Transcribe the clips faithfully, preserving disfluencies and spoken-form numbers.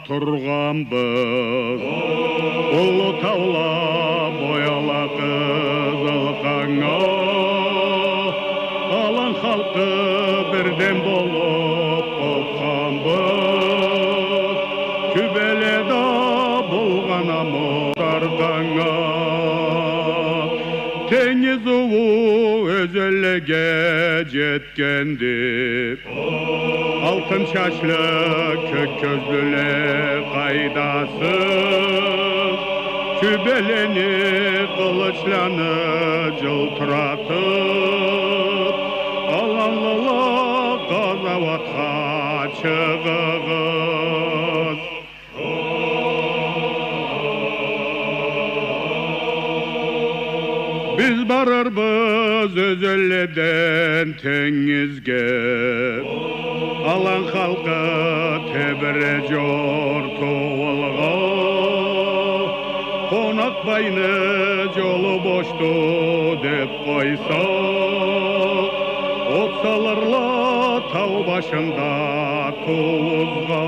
Тургъанбыз уллу таула бояла къызыл къаннга, алан халкъы бирден болуп къопханбыз, тюбеледе булгъанамы даркъаннга. Тенгиз ууу ёзенлеге джетгенди. Алтын чачлы кёк кёзлюле къайдасыз, тюбелени къылычланы джылтыратып, аланлыла къазауатха чыгъыгъыз. Биз барырбыз ёзенледен тенгизге, алан халкъы тебире джорт ууугъа. Къонакъбайны джолу бошду деп къойса, от салырла тау башында тууузгъа.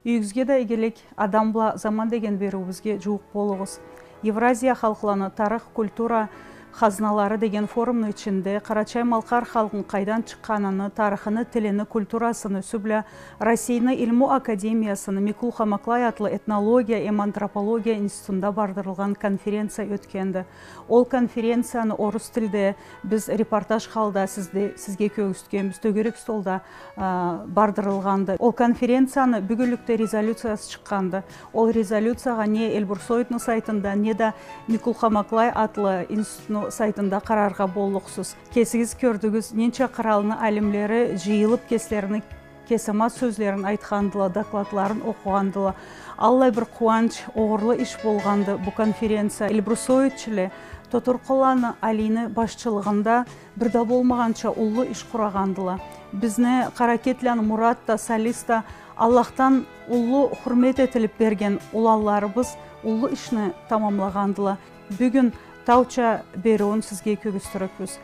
Юйюгюзге да игилик. «Адам бла заман» деген бериуюбюзге джууукъ болугъуз. Евразия халкъланы тарых, культура хазналары деген форумну ичинде къарачай-малкъар халкъны къайдан чыкъгъаныны, тарыхыны, тилини, культурасыны юсю бла Россейни Илму академиясыны Микул Хамаклай атлы этнология эм антропология институтунда бардырылгъан конференция ётгенди. Ол конференцияны орус тилде биз репортаж халда сизде, сизге кёргюзтгенбиз, тёгерек столда а, бардырылгъанды. Ол конференцияны бюгюнлюкде резолюциясы чыкъгъанды. Ол резолюциягъа не Эльбрусоидни сайтында, не да Микул Хамаклай атлы институтну сайтында къараргъа боллукъсуз. Кесигиз кёрдюгюз, ненча къыралны алимлери джыйылып, кеслерини кесамат сёзлерин айтхандыла, докладларын окъугъандыла. Аллай бир къууанч, огъурлу иш болгъанды бу конференция. Эльбрусоидчиле Тотуркъулланы Алини башчылыгъында бир да болмагъанча уллу иш къурагъандыла. Бизни Къаракетланы Мурат да, Салис да Аллахдан уллу хурмет этилип берген уланларыбыз уллу ишни тамамлагъандыла. Бюгюн тауча бериуюн сизге кёргюзтюрюкбюз.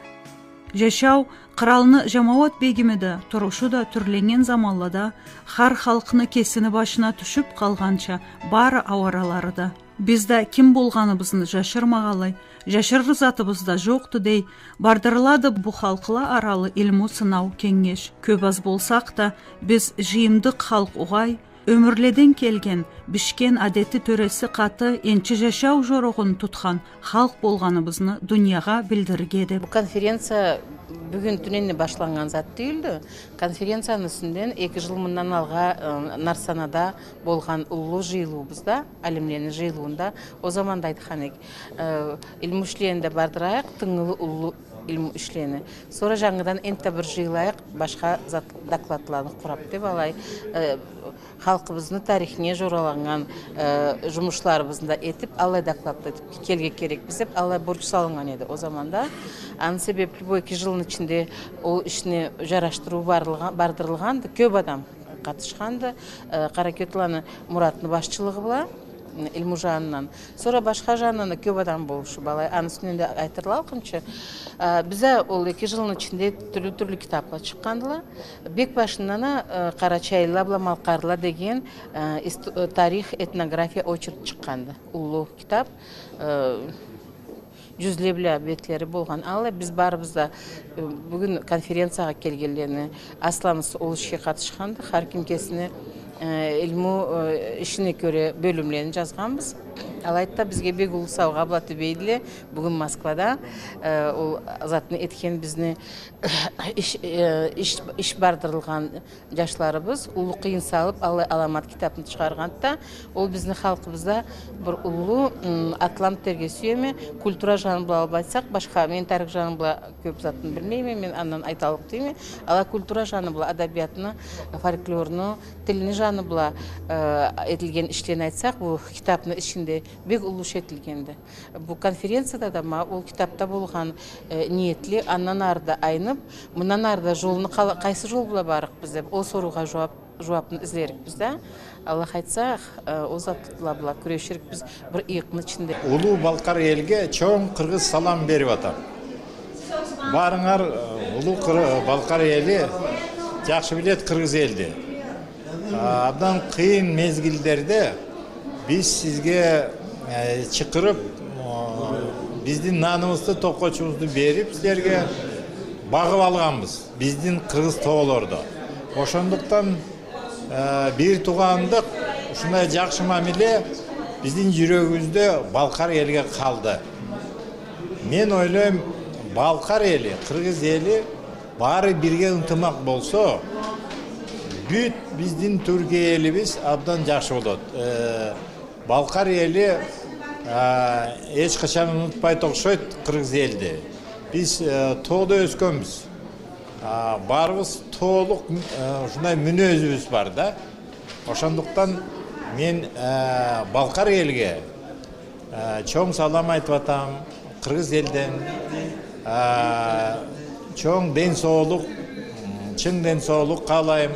Джашау, къыралны Джамауат бегими да, турушу да тюрленнген заманлада хар халкъны кесини башына тюшюп къалгъанча, бары ауаралары да. Биз да ким болгъаныбызны джашырмагъанлай, джашырыр затыбыз да джокъду дей, бардырылады бу халкъла аралы илму сынау, кенгеш. Кёп аз болсакъ да, биз джыйымдыкъ халкъ угъай, ёмюрледен келген, бишген адети, тёреси къаты, энчи джашау джоругъун тутхан халкъ болгъаныбызны дуниягъа билдирирге деп. Бу конференция бюгюн, тюнене башланнган зат тюйюлдю. Конференцияны юсюнден эки джыл мындан алгъа, э, Нарсанада болгъан уллу джыйылыуубузда, алимлени джыйылыуунда, ол заманда айтхан эдик, э, илму ишлени да бардырайыкъ, тынгылы уллу илму ишлени. Сора джангыдан энтда бир джыйылайыкъ, башха зат, докладланы къурап деп алай, э, халкъыбызны тарихине джораланнган, э, джумушларыбызны да этип, аллай доклад этип келирге керекбиз деп, аллай борч салыннган эди ол заманда. Аны себепли бу эки джылны ичинде ол ишни джарашдырыу барылгъа-, бардырылгъанды, кёп адам къатышханды. Э, Къаракетланы Муратны башчылыгъы бла, м, илму джанындан. Сора башха джанындан да кёп адам болушуп алай. Аны юсюнден да айтырла алкъынчы. Э, биз а ол эки джылны ичинде тюрлю-тюрлю китапла чыкъгъандыла. Бек башындан а, э, «Къарачайлыла бла малкъарлыла» деген, э, ист-, э, тарих, этнография очерк чыкъгъанды. Уллу китап, э, джюзле бла бетлери болгъан. Алай биз барыбыз да, э, бюгюн конференциягъа келгенлени асламысы ол ишге къатышханды. Хар ким кесини, э, илму, э, ишине кёре бёлюмлени джазгъанбыз. Алайды да, бизге бек уллу саугъа бла тюбейдиле бюгюн Москвада, э, ол затны этген бизни иш, э, иш, иш бардырылгъан джашларыбыз уллу къыйын салып, аллай аламат китапны чыгъаргъанды да, ол бизни халкъыбызда бир уллу, м, атлам дерге сюеме. Культура джаны бла алып айтсакъ, башха, мен тарих джаны бла кёп затны билмейме, мен андан айталлыкъ тюйюлме. Ала культура джаны бла, адабиятны, фольклорну, тилни джаны бла, э, этилген ишлени айтсакъ, бу китапны ичинде бек уллу иш этилгенди. Бу конференцияда да ма ол китапда болгъан, э, ниетли андан ары да айнып, мындан ары да джолну къала-, къайсы джол бла барырыкъбыз деп, ол соруугъа джууап, джууапны излерикбиз да. Аллах айтса, э, ол затла бла кюреширикбиз бир ыйыкъны ичинде. Уллу Балкъар элге чоң къыргъыз салам берип атам. Барынгар, э, уллу къыры-, Балкъар эли, джахшы биледи къыргъыз элди. А, абдан къыйын мезгиллерде биз сизге, э, чакъырып, э, биздин наныбызды, токъочубузду берип, силерге багъып алгъанбыз биздин къыргъыз тоолорду. Ошондуктан, э, бир туугъандыкъ, ушундай жакъшы мамиле биздин жюрегибизде Балкъар элге къалды. Мен ойлойм, Балкъар эли, Къыргъыз эли бары бирге ынтымакъ болсо, бүт биздин Тюркия элибиз абдан жакъшы болот. Э, Балкъар эли, э, эч къачан унутпайт окъшойт Къыргъыз элди. Биз, э, тоодо ёсгенбиз. А, барыбыз тоолукъ, э, ушундай мүнөзюбюз бар да. Ошондуктан мен, э, Балкъар элге, э, чоң салам айтып атам, Къыргъыз элден, э, чоң ден соолукъ, чынг ден соолукъ каалайм,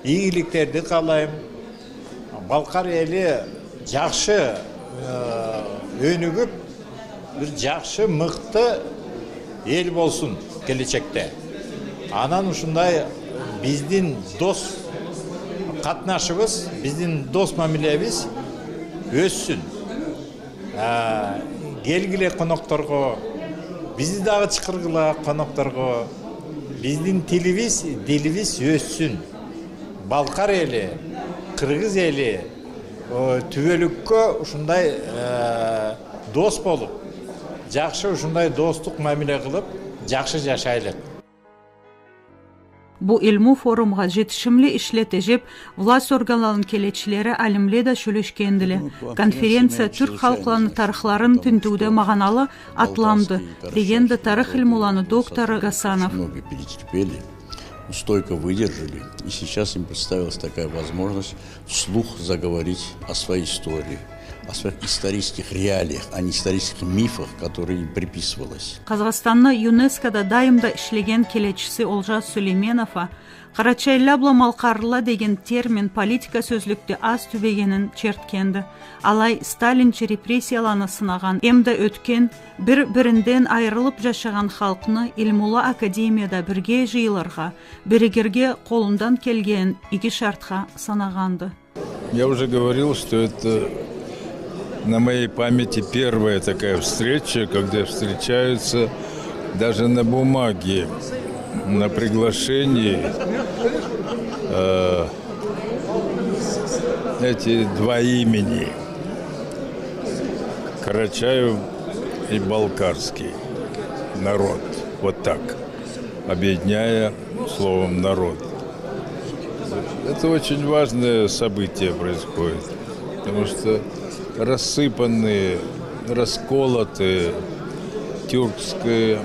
ийгиликлерди каалайм. Балкъар эли жакъшы, э, ёнюгюп, бир жакъшы, мыкъты эл болсун келечекде. Анан ушундай биздин дос къатнашыбыз, биздин дос мамилебиз ёссюн. А, келгиле къонокъторгъа, бизни дагъы чакъыргыла къонокъторгъа. Биздин тилибиз, дилибиз ёссюн. Балкъар эли, Къыргъыз эли, о, тюбеликге ушундай, э, дос болуп, жакъшы ушундай достукъ мамиле къылып, жакъшы жашайлыкъ. Бу илму форумгъа жетишимли ишле тежеп, власть органларыны келечилери, алимле да сёлешгендиле. Конференция тюрк халкъланы тарыхларын тинтиуде магъаналы атламды, дегенди тарых илмуланы доктору Гасанов. Много перетерпели, стойко выдержали, и сейчас им представилась такая возможность вслух заговорить о своей истории, о своих исторических реалиях, а не исторических мифах, которые им приписывалось. Къазахстанны ЮНЕСКО-да дайым да ишлеген келечиси Олжас Сулейменов а, къарачайла бла малкъарлыла деген термин политика сёзлюкде аз тюбегенин чертгенди. Алай сталинчи репрессияланы сынагъан эмда ётген, бир-биринден айырылып жашагъан халкъны илмулу академияда бирге жыйылыргъа, биригирге къолундан келген иги шартха санагъанды. Я уже говорил, что это на моей памяти первая такая встреча, когда встречаются даже на бумаге, на приглашении, э, эти два имени, Карачаев и балкарский народ. Вот так. Объединяя словом «народ». Это очень важное событие происходит, потому что рассыпанные, расколотые тюркский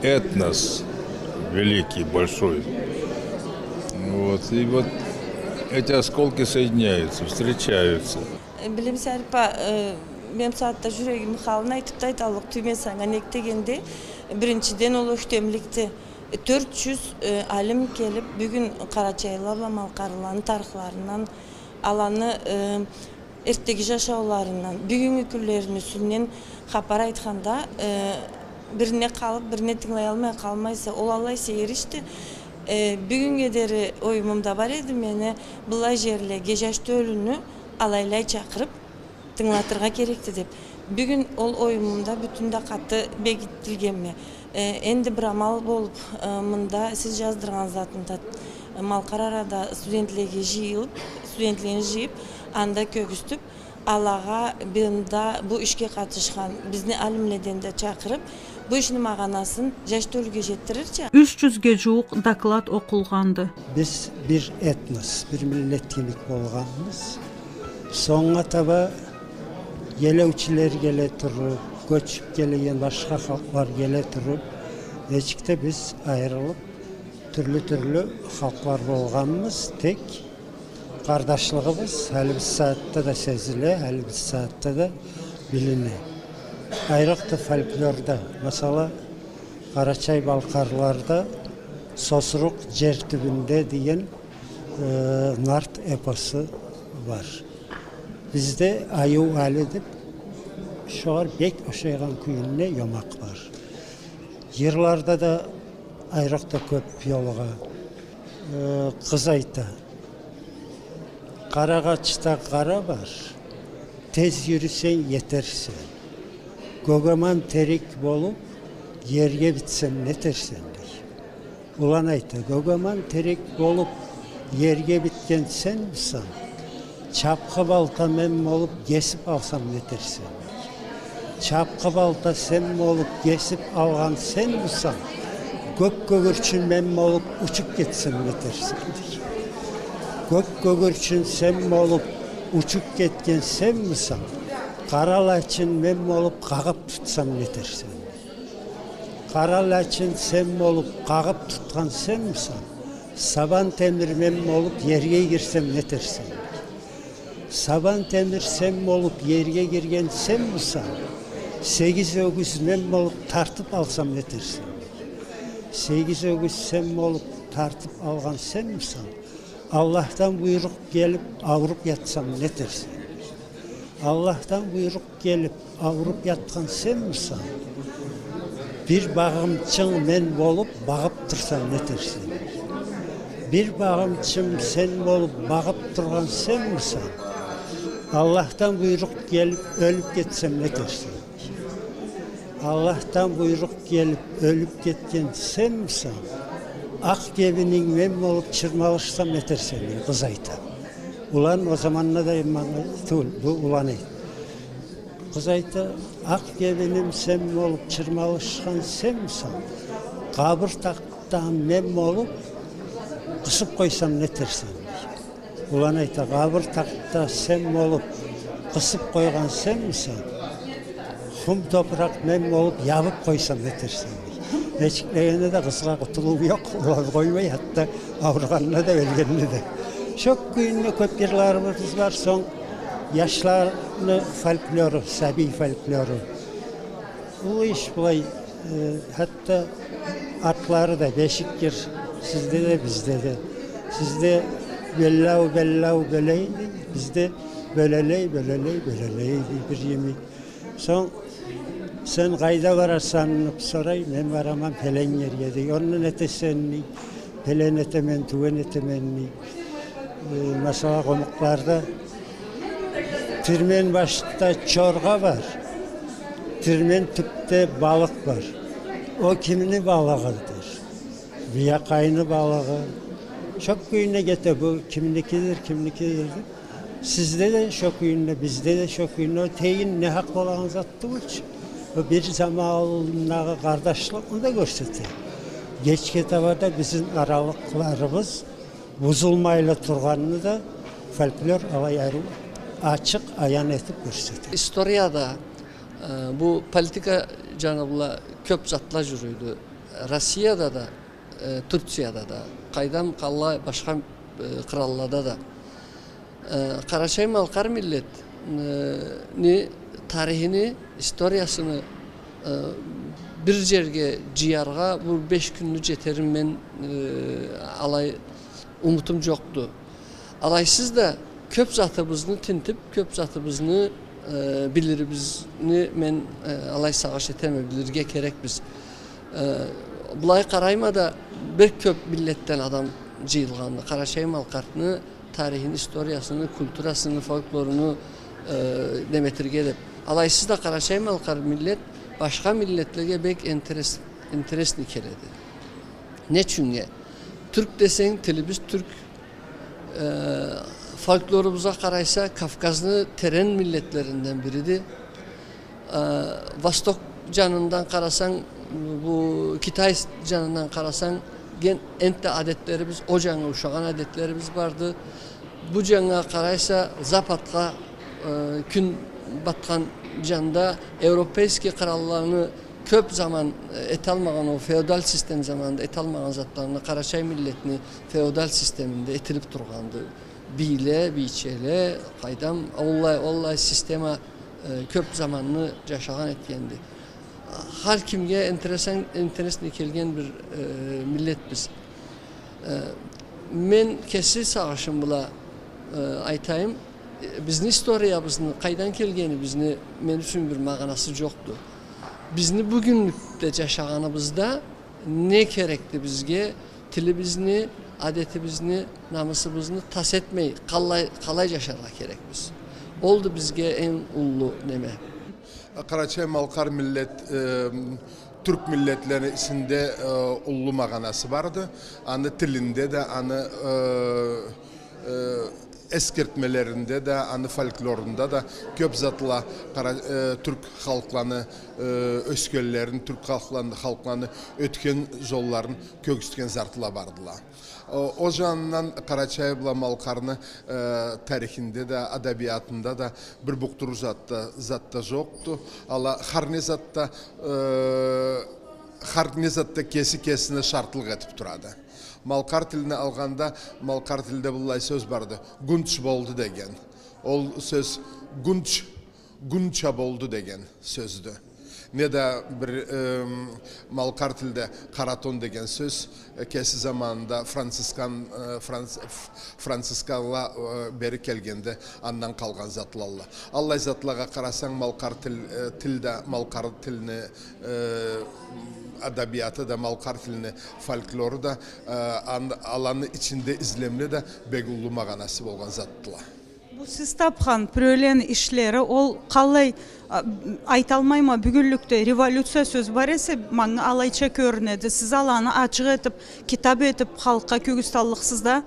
этнос, великий, большой. Вот. И вот эти осколки соединяются, встречаются. Билемисе, Алипа, э, мен бусагъатда жюрегими халын айтып да айталлыкъ тюйюлме санга, нек дегенде, биринчиден, ол ёхтемликди. Тёрт жюз, э, алим келип, бюгюн къарачайлыла бла малкъарлыланы тарыхларындан, аланы, э, эрттеги жашауларындан, бюгюннгю кюнлерини юсюнден хапар айтханда, э, бирине къалып, бирине тынгылаялмай къалмайса, ол аллай сейир ишди. Э, бюгюннге дери оюмумда бар эди мени быллай жерлеге жаш тёлюню алайлай чакъырып, тынгылатыргъа керекди деп. Бюгюн ол оюмумда бютюн да къаты бегитдиргенме. Э, энди бир амал болуп, э, мында сиз жаздыргъан затында, э, малкъар арада студентлеге жыйылып, студентлени жыйып, анда кёргюзтюп, алагъа, мында бу ишге къатышхан бизни алимледен да чакъырып, бу ишни магъанасын жаш тёлюге жетдирирча. Юч жюзге жууукъ доклад окъулгъанды. Биз бир этнос, бир миллет кибик болгъанбыз. Сонггъа таба келеучюлер келе туруп, кёчюп келген башха халкълар келе туруп, нечик да биз айырылып, тюрлю-тюрлю халкълар болгъанбыз, тек къардашлыгъыбыз хали бусагъатда да сезиле, хали бусагъатда да билине. Айрокъда фольклорда, масала, къарачай-балкъарлыларда «Сосурукъ жер тюбюнде» деген, э, нарт эпосу бар. Бизде «Айыу Али» деп шогъар бек ошайгъан кюйюнде ёмакъ бар. Жырларда да айрокъда кёп ёлугъа, э, «Къыз айта». Къара агъачда къара бар, тез юрюсенг, етерсен. Гёгаман терек болуп, ерге битсем, нетерсен, дей. Улан айта: «Гёгаман терек болуп, ерге битген сенмисен? Чапхы балта мен болуп, гесип алсам, нетерсен?» Чапхы балта сен болуп, гесип алгъан сенмисен? Гёк гёгюрчюн мен болуп, учуп кетсем, нетерсен, дей. Гёк гёгюрчюн сен болуп, учуп кетген сенмисен? Къара лачин мен болуп, къагъып тутсам, нетерсен? Къара лачин сен болуп, къагъып тутхан сенмисен? Сабан темир мен болуп, ерге кирсем, нетерсен? Сабан темир сен болуп, ерге кирген сенмисен? Сегиз ёгюз мен болуп, тартып алсам, нетерсен? Сегиз ёгюз сен болуп, тартып алгъан сенмисен? Аллахдан буйрукъ келип, ауруп ятсам, нетерсен? Аллахдан буйрукъ келип, ауруп ятхан сенмисен? Бир багъымчынг мен болуп, багъып турсам, нетерсен? Бир багъымчынг сен болуп, багъып тургъан сенмисен? Аллахдан буйрукъ келип, ёлюп кетсем, нетерсен? Аллахдан буйрукъ келип, ёлюп кетген сенмисен? Акъ кебининг мен болуп, чырмалышсам, нетерсен, дей къыз айта. Улан о заманда да, манга тюл, бу улан эди. Къыз айта: «Акъ кебиним сен болуп, чырмалышхан сенмисен? Къабыр тахтам мен болуп, къысып къойсам, нетерсен?» Улан айта: «Къабыр тахта сен болуп, къысып къойгъан сенмисен? Хум топуракъ мен болуп, ябып къойсам, нетерсен?» Нечиклегенде да къызгъа къутулуу ёкъ, улан къоймай, хатта ауругъанына да, ёлгенине да. Шо кюйюнде кёп йырларыбыз бар. Сонг яшланы фольклору, сабий фольклору. Уллу иш былай, э, хатта атлары да бешик йыр, сизде да, бизде да. Сизде беллау, беллау, бёлей, дей, бизде бёлелей, бёлелей, бёлелей, дей, бир йимик. Сонг: «Сен къайда барасан?» — деп сорай. «Мен барама пелен ерге», — дей. «Онда нетесен?» — дей. «Пелен этемен, тюген этемен», — дей. Э, масала, къумукъларда: «Тирмен башда чоргъа бар, тирмен тюпде балыкъ бар. О кимни балыгъыдыр?» «Биякъайны балыгъы». Шо кюйюнде кете бу, кимникидир, кимникидир деп. Сизде да шо кюйюнде, бизде да шо кюйюнде. Ол тейин, нахакъ болагъан зат тюйюлчю. Бу бир замандагъы къардашлыкъны да кёрсете. Кечге таба да бизни аралыкъларыбыз бузулмайла тургъанын да фольклор алай ариу ачыкъ аян этип кёрсете. Историяда, э, бу политика джаны бла кёп затла джюрюйдю. Россияда да, э, Турцияда да, къайдам, къаллай башха, э, къраллада да. Э, къарачай-малкъар миллет, э, ни тарихини, историясыны, э, бир джерге джыяргъа бу беш кюнню джетерин мен, э, алай умутум джокъду. Алайсыз да, кёп затыбызны тинтип, кёп затыбызны, э, билирибизни мен, э, алай сагъыш этеме, билирге керекбиз. Э, былай къарайма да, бир кёп миллетден адам джыйылгъанды. Къарачай-малкъарны тарихини, историясыны, культурасыны, фольклоруну, э, неметирге деп. Алайсыз да къарачай-малкъар миллет башха миллетлеге бек интерес-, интересный келеди. Не ючюннге? Тюрк десенг, тилибиз тюрк. Э, фольклорубузгъа къарайса, Кавказны терен миллетлеринден бириди. Э, восток джанындан къарасанг, бу Китай джанындан къарасанг, ген энтда адетлерибиз, о джаннга ушагъан адетлерибиз барды. Бу джаннга къарайса, западгъа, э, кюн батхан джанда европейский къралланы кёп заман, э, эталмагъан, о феодал систем заманында эталмагъан затланы къарачай миллетни феодал системинде этилип тургъанды. Бийле, бийчеле, къайдам, аллай, аллай система, э, кёп заманны джашагъан этгенди. Хар кимге интересен-, интересный келген бир, э, миллетбиз. Э, мен кеси сагъышым бла, э, айтайым, э, бизни историябызны, къайдан келгенибизни мен ючюн бир магъанасы джокъду. Бизни бюгюнлюкде джашагъаныбызда не керекди бизге, Тилибизни, адетибизни, намысыбызны тас этмей, къалай, къалай джашаргъа керекбиз? Олду бизге эм уллу неме. Къарачай-малкъар миллет, э, тюрк миллетлерини ичинде, э, уллу магъанасы барды. Аны тилинде да, аны, э, э, эсгертмелеринде да, аны фольклорунда да кёп затла къара-, э, тюрк халкъланы, э, ёсгенлерин, тюрк халкълан-, халкъланы ётген джолларын кёргюзтген затла бардыла. О, о джанындан Къарачай бла Малкъарны, э, тарихинде да, адабиятында да бир букъдуруу зат да, зат да джокъду. Ала хар не зат да, э, хар не зат да кеси кесине шартлыкъ этип турады. Малкъар тилни алгъанда, малкъар тилде быллай сёз барды. Гунч болду деген. Ол сёз гунч, гунча болду деген сёздю. Не да бир, эм, малкъар тилде къаратон деген сёз, э, кеси заманында францискан, э, франц-, ф-, францисканла, э, бери келгенде андан къалгъан затлалла. Аллай затлагъа къарасанг, малкъар тил, э, тил да, малкъар тилни, э, адабияты да, малкъар тилни фольклору да, э, ан-, аланы ичинде излемле да бек уллу магъанасы болгъан затдыла. Бу сиз тапхан бирёлени ишлери, ол къалай, а, айталмайма, бюгюнлюкде революция сёз бар эсе, манга алайча кёрюнеди. Сиз аланы ачыкъ этип, китап этип, халкъгъа кёргюзталлыкъсыз да?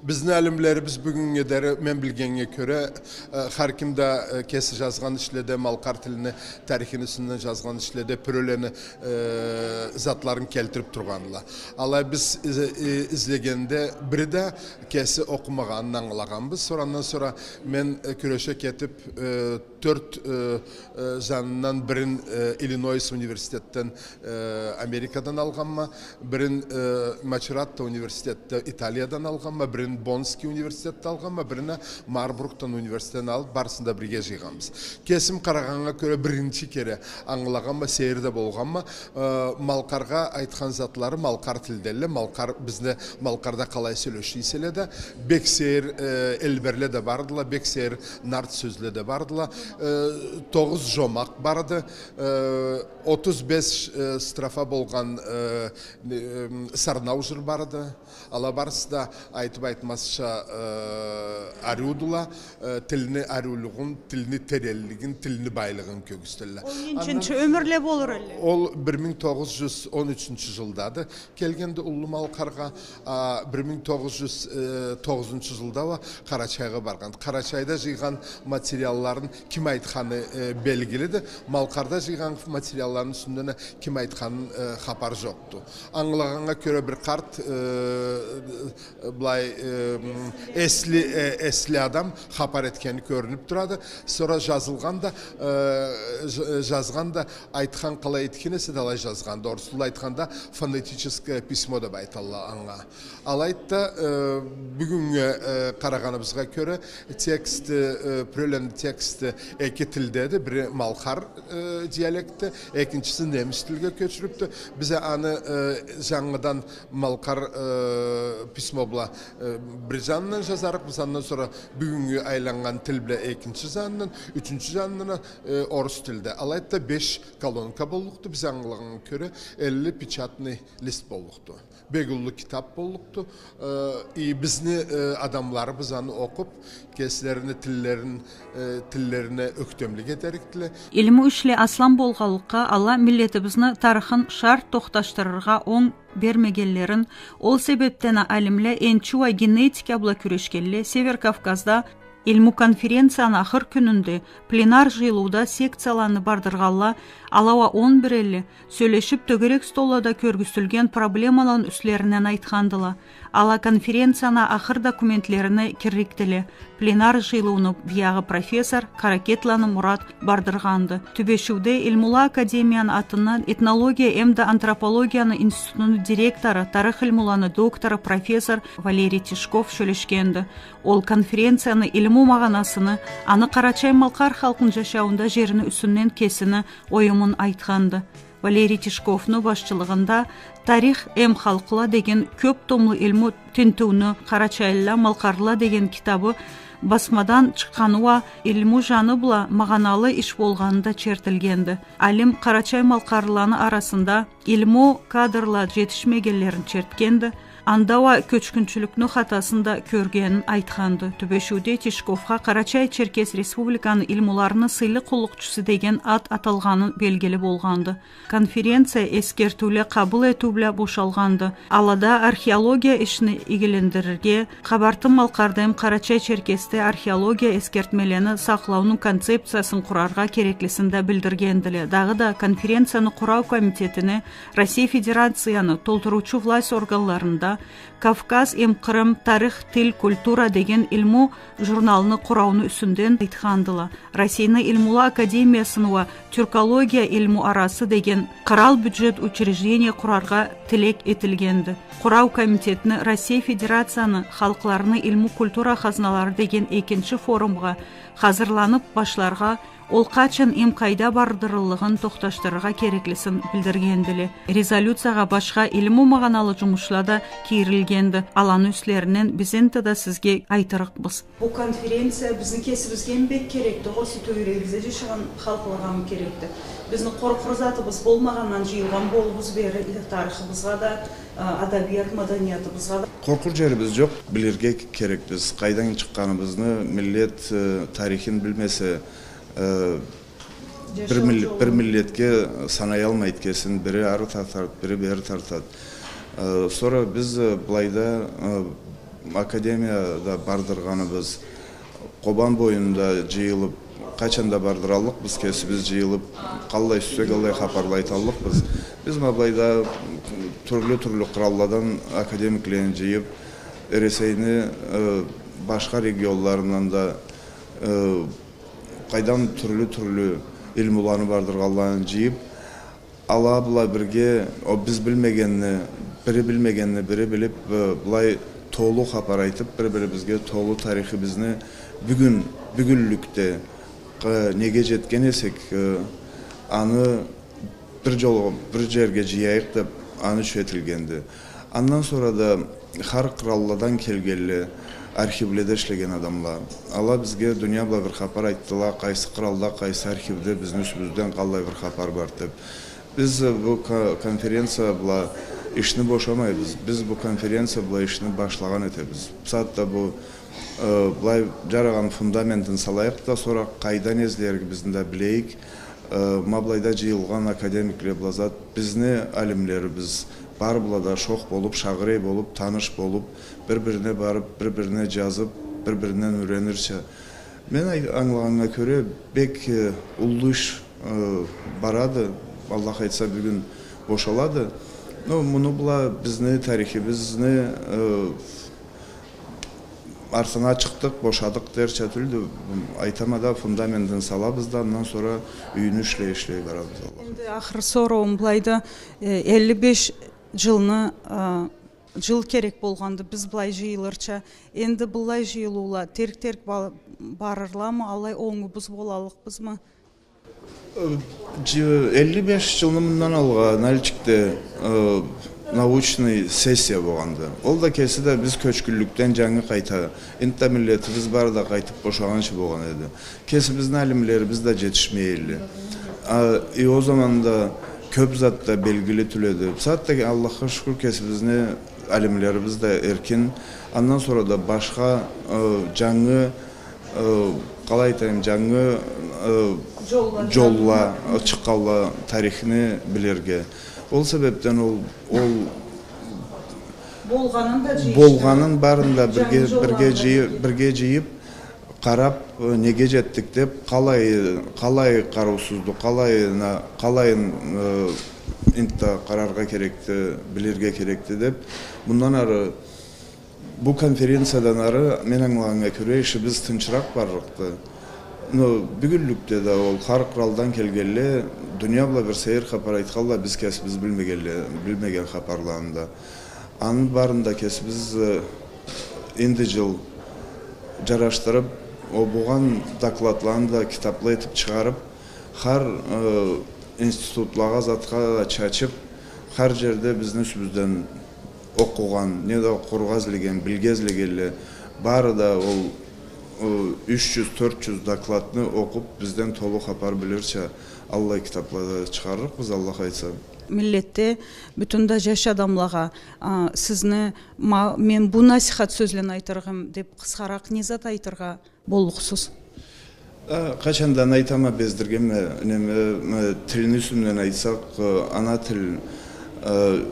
Бизни алимлерибиз бюгюннге дери, мен билгеннге кёре, э, хар ким да, э, кеси джазгъан ишледе, малкъар тилини тарихини юсюнден джазгъан ишледе бирёлени, э, затларын келтирип тургъандыла. Алай биз из-, э, излегенде бири да кеси окъумагъанын ангылагъанбыз. Сора андан сора мен, э, кюреше кетип, э, тёрт, э, э, джанындан бирин, э, Иллинойс университетден, э, Америкадан алгъанма, бирин, э, Мачератта университетде Италиядан алгъанма, бирин Боннский университетде алгъанма, бирин а Марбургдан университетден алып, барысын да бирге джыйгъанбыз. Кесим къарагъаннга кёре, биринчи кере ангылагъанма, сейир да болгъанма, э, малкъаргъа айтхан затлары малкъар тилделле, малкъар, бизни малкъарда къалай сёлеше эселе да, бек сейир, э, элберле да бардыла, бек сейир нарт сёзле да бардыла, э, тогъуз джомакъ барды, э, отуз беш, э, строфа болгъан, э, э, сарнау джыр барды. Ала барысы да айтып айтмазча, э, ариудула, э, тилни ариулугъун, тилни теренлигин, тилни байлыгъын кёргюзтелле. Он ненчинчи ёмюрле болур элле? Ол бир минг тогъуз джюз он ючюнчю джылдады. Келгенди Уллу Малкъаргъа, а, бир минг тогъуз джюз, э, тогъузунчу джылда уа Къарачайгъа баргъан. Къарачайда джыйгъан материалларын ким айтханы, э, белгилиди. Малкъарда джыйгъан материалларыны юсюнден а ким айтханын, э, хапар джокъду. Ангылагъаннга кёре, бир къарт, э, былай, э, м, эсли, э, эсли адам хапар этгени кёрюнюп турады. Сора джазылгъан да, э, дж-, э, джазгъан да, айтхан къалай этген эсе да, алай джазгъанды. Орус тилде айтханда, фонетическое письмо деп айталла анга. Алайды да, э, бюгюннге, э, къарагъаныбызгъа кёре, тексти, э, бирёлени тексти эки тилдеди. Бири малкъар, э, диалектде, экинчиси немис тилге кёчюрюпдю. Биз а аны, э, джангыдан малкъар, э, письмо бла, э, бир джанындан джазарыкъбыз, андан сора бюгюннге айланнган тил бла экинчи джанындан, ючюнчю джанындан, э, орус тилде. Алайды да беш колонка боллукъду, биз ангылагъаннга кёре, элли печатный лист боллукъду. Бек уллу китап боллукъду. Э, и бизни, э, адамларыбыз аны окъуп, кеслерини тиллерин, э, тиллерине ёхтемлик этерикдиле. Илму ишле аслам болгъанлыкъгъа, ала миллетибизни тарыхын шарт тохташдырыргъа онг бермегенлерин, ол себепден а алимле энчи уа генетика бла кюрешгенле Север Кавказда илму конференцияны ахыр кюнюнде пленар джыйылыуда секцияланы бардыргъанла, ала уа он бир элле, сёлешип, тёгерек столлада кёргюзтюлген проблемаланы юслеринден айтхандыла. Ала конференцияны ахыр документлерине кирликдиле. Пленар джыйылыуну биягъы профессор Каракетланы Мурат бардыргъанды. Тюбешиуде Илмула академияны атындан этнология эмда антропологияны институтуну директору, тарых илмуланы доктору, профессор Валерий Тишков сёлешгенди. Ол конференцияны илму магъанасыны, аны къарачай-малкъар халкъыны джашауунда джерини юсюнден кесини оюмун айтханды. Валерий Тишковну башчылыгъында «Тарих эм халкъла» деген кёп томлу илму тинтиуню, «Къарачайлыла, малкъарлыла» деген китабы басмадан чыкъгъаны уа илму джаны бла магъаналы иш болгъаны да чертилгенди. Алим къарачай-малкъарлыланы арасында илму кадрла джетишмегенлерин чертгенди. Анда уа кёчгюнчюлюкню хатасын да кёргенин айтханды. Тюбешиуде Тишковха Къарачай-Черкес Республиканы илмуларыны сыйлы къуллукъчусу деген ат аталгъаны белгили болгъанды. Конференция эсгертиуле къабыл этиу бла бошалгъанды. Алада археология ишни игилендирирге, Къабарты-Малкъарда эм Къарачай-Черкесде археология эсгертмелени сакълауну концепциясын къураргъа кереклисин да билдиргендиле. Дагъыда конференцияны къурау комитетине Россия Федерацияны толтуруучу власть органларында «Кавказ эм Къырым: тарих, тил, культура» деген илму журналны къурауну юсюнден айтхандыла. Россияны Илмула академиясыны уа тюркология илму арасы деген къырал бюджет учреждение къураргъа тилек этилгенди. Къурау комитетни Россия Федерацияны халкъларыны илму-культура хазналары деген экинчи форумгъа хазырланып башларгъа, ол къачан эм къайда бардырыллыгъын тохташдырыргъа кереклисин билдиргендиле. Резолюциягъа башха илму магъаналы жумушла да кийирилгенди. Аланы юслеринден биз энтта да сизге айтырыкъбыз. Бу конференция бизни кесибизге эм бек керекди, огъесе тёгерегибизде жашагъан халкълагъа эм керекди. Бизни къоркъур затыбыз болмагъандан жыйылгъан болурбуз бери, тарыхыбызгъа да, а, адабият, маданиятыбызгъа да. Къоркъур жерибиз жокъ, билирге керекбиз. Къайдан чыкъгъаныбызны, миллет, э, тарихин билмесе, э, бир мил-, бир миллетге санаялмайды кесин, бири ары тартады, бири бери тартады. Э, сора биз, э, былайда, э, академияда бардыргъаныбыз, Къобан боюнда жыйылып, къачан да бардыраллыкъбыз, кесибиз жыйылып, къаллай сюйсек, аллай хапарла айталлыкъбыз. Биз ма былайда тюрлю-тюрлю къыралладан академиклени жыйып, Эресейни, э, башха регионларындан да, э, къайдан тюрлю-тюрлю илмуланы бардыргъанланы жыйып, ала бла бирге, о, биз билмегенни, бири билмегенни бири билип, э, былай толу хапар айтып, бир-бирибизге толу тарихибизни бюгюн, бюгюнлюкде, э, неге жетген эсек, э, аны бир жол, бир жерге жыяйыкъ деп, аны ючюн этилгенди. Андан сора да хар къыралладан келгенле, архивледе ишлеген адамла. Ала бизге дуния бла бир хапар айтдыла, къайсы къыралда, къайсы архивде бизни юсюбюзден къаллай бир хапар бар деп. Биз, э, бу ко-, конференция бла ишни бошамайбыз. Биз бу конференция бла ишни башлагъан этебиз. Бусагъатда бу, э, былай жарагъан фундаментин салайыкъ да, сора къайдан излеригибизни да билейик. Э, ма былайда жыйылгъан академикле бла зат, бизни алимлерибиз бары бла да шох болуп, шагъырей болуп, таныш болуп, бир-бирине барып, бир-бирине жазып, бир-биринден юренирча. Мен ай-, ангылагъаннга кёре, бек, э, уллу иш, э, барады. Аллах айтса, бюгюн бошалады. Но муну бла бизни тарихибизни, э, артына чыкъдыкъ, бошадыкъ дерча тюлдю. Айтама да, фундаментин салабыз да, андан сора юйюн ишлей-ишлей барабыз, Аллах. Энди ахыр сорууум былайда, э, элли беш жылны, э, жыл керек болгъанды биз былай жыйылырча. Энди былай жыйылыула терк-терк ба-, барырламы, алай онгубуз болаллыкъбызмы? Э, жы-, элли беш жылны мындан алгъа Нальчикде, э, научный сессия болгъанды. Ол да кеси да биз кёчгюнлюкден жангы къайта, энтта миллетибиз бары да къайтып бошагъанча болгъан эди. Кесибизни алимлерибиз да жетишмей эдиле. А, и ол заманда кёп зат да белгили тюл эди. Бусагъатда, Аллахха шукур, кесибизни алимлерибиз да эркин. Андан сора да башха, э, жангы, э, къалай айтайым, жангы, э, жолла, жолла, э, чыкъгъанла тарихни билирге. Ол себепден ол, ол болгъанын да жыйышдырып, болгъанын барын да бирге, жангы бирге жолланы жыйы-, да бирге жыйып, къарап, э, неге жетдик деп, къалай, къалай къарыусузду, къалайына, къалайын, э, энтта къараргъа керекди, билирге керекди деп. Мындан ары, бу конференциядан ары, мен ангылагъаннга кёре, ишибиз тынчыракъ барлыкъды. Но бюгюнлюкде да ол хар къыралдан келгенле, дуния бла бир сейир хапар айтханла, биз кесибиз билмегенле, билмеген хапарланы да. Аны барын да кесибиз, э, энди жыл жарашдырып, ол болгъан докладланы да китапла этип чыгъарып, хар, э, институтлагъа, затха да чачып, хар жерде бизни юсюбюзден окъугъан, неда окъургъа излеген, билирге излегенле, бары да ол, э, юч жюз, тёрт жюз докладны окъуп, бизден толу хапар билирча, аллай китапла да чыгъарырыкъбыз, Аллах айтса. Миллетде бютюн да жаш адамлагъа, а, сизни ма-, мен бу насихат сёзлени айтырыгъым деп къысхаракъ не зат айтыргъа боллукъсуз? Э, къачан да айтама, бездиргенме, неме, э, тилни юсюнден айтсакъ, э, ана тил, э,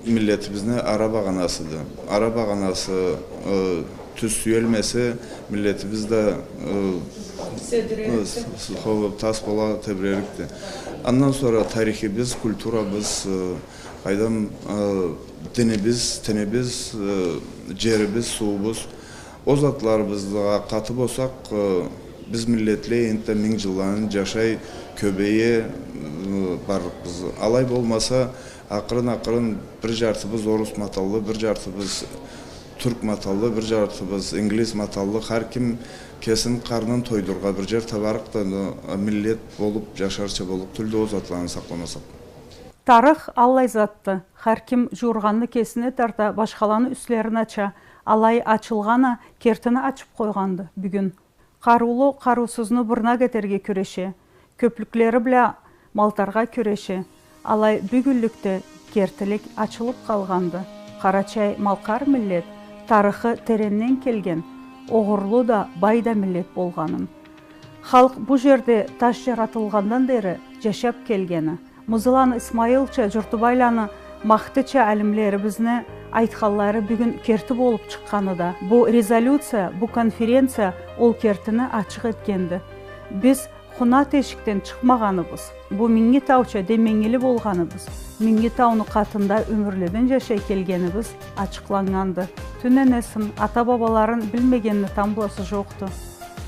миллетибизни ара багъанасыды. Ара багъанасы, э, тюз сюелмесе, миллетибиз да, э, с-, с-, хо-, тас бола тебрерикди. Андан сора тарихибиз, культурабыз, э, къайдам, э, динибиз, тинибиз, э, жерибиз, сууубуз. Ол затларыбызгъа къаты болсакъ, э, биз миллетле энтда минг жылланы жашай, кёбее, э, барлыкъбыз. Алай болмаса, акъырын-акъырын бир жартыбыз орус маталлы, бир жартыбыз тюрк маталлы, бир жартыбыз инглиз маталлы. Хар ким кесини къарнын тойдурургъа бир жер табарыкъ да, э, миллет болуп жашарча боллукъ тюлдю ол затланы сакъламасакъ. Тарых аллай затды. Хар ким жууургъанны кесине тарта, башхаланы юслерин ача, алай ачылгъан а кертини ачып къойгъанды бюгюн. Къарыулу къарыусузну бырнак этерге кюреше, кёплюклери бла малтаргъа кюреше, алай бюгюнлюкде кертилик ачылып къалгъанды. Къарачай-малкъар миллет тарыхы теренден келген, огъурлу да, бай да миллет болгъанын, халкъ бу жерде таш жаратылгъандан дери жашап келгени, Мызыланы Исмаилча, Журтубайланы Махтича алимлерибизни айтханлары бюгюн керти болуп чыкъгъаны да, бу резолюция, бу конференция ол кертини ачыкъ этгенди. Биз хунат эшикден чыкъмагъаныбыз, бу Минги Тауча деменгили болгъаныбыз, Минги Тауну къатында ёмюрледен жашай келгенибиз ачыкъланнганды. Тюн энесин, ата-бабаларын билмегенни тамбласы жокъду.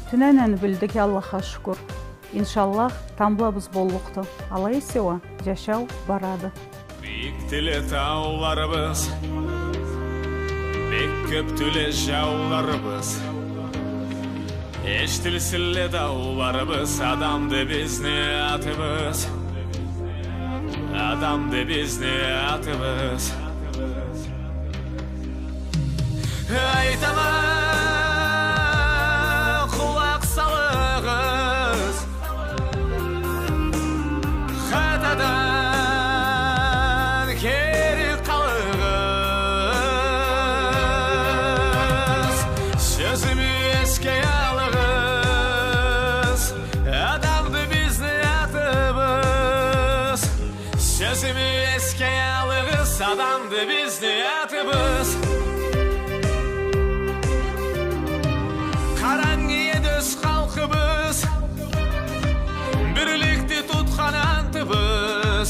Тюн энени билдик, Аллахха шукур. Иншаллах, тамблабыз боллукъду. Алай эсе уа, жашау барады. Бийикдиле тауларыбыз, бек кёпдюле жауларыбыз. Эшитилсинле дауларыбыз, адамды бизни атыбыз. Адамды бизни атыбыз. Айтама, къулакъ салыгъыз, хатадан кери къалыгъыз. Сёзюмю эсге алыгъыз, адамды бизни атыбыз. Сёзюмю эсге алыгъыз, адамды бизни атыбыз. Къарангы эди ёз халкъыбыз, бирликди тутхан антыбыз.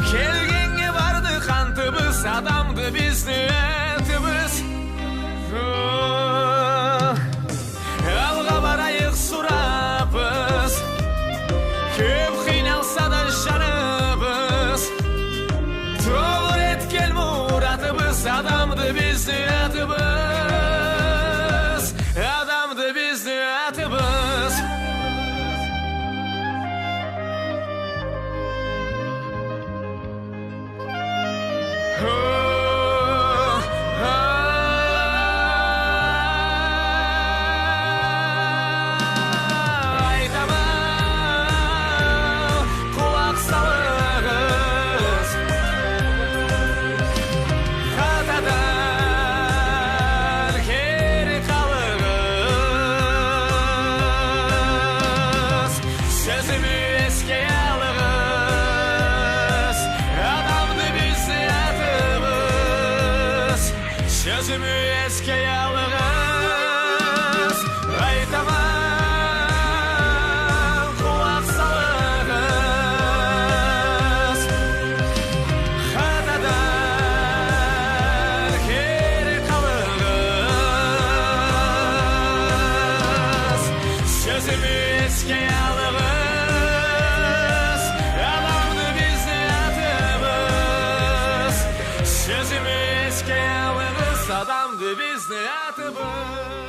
Келгеннге барды къантыбыз, адамды бизни атыбыз. Алгъа барайыкъ сурапбыз, кёп къыйналса да жаныбыз. Толур этген муратыбыз, адамды бизни атыбыз. Адамды бизни атыбыз. Айтама, къулакъ салыгъыз, хатадан кери къалыгъыз. Сёзюмю эсге алыгъыз, адамды бизни атыбыз. Сёзюмю эсге алыгъыз, айтама, къулакъ салыгъыз. Хатадан кери къалыгъыз. Сёзюмю эсге алыгъыз, адамды бизни атыбыз. Сёзюмю эсге алыгъыз, адамды бизни атыбыз.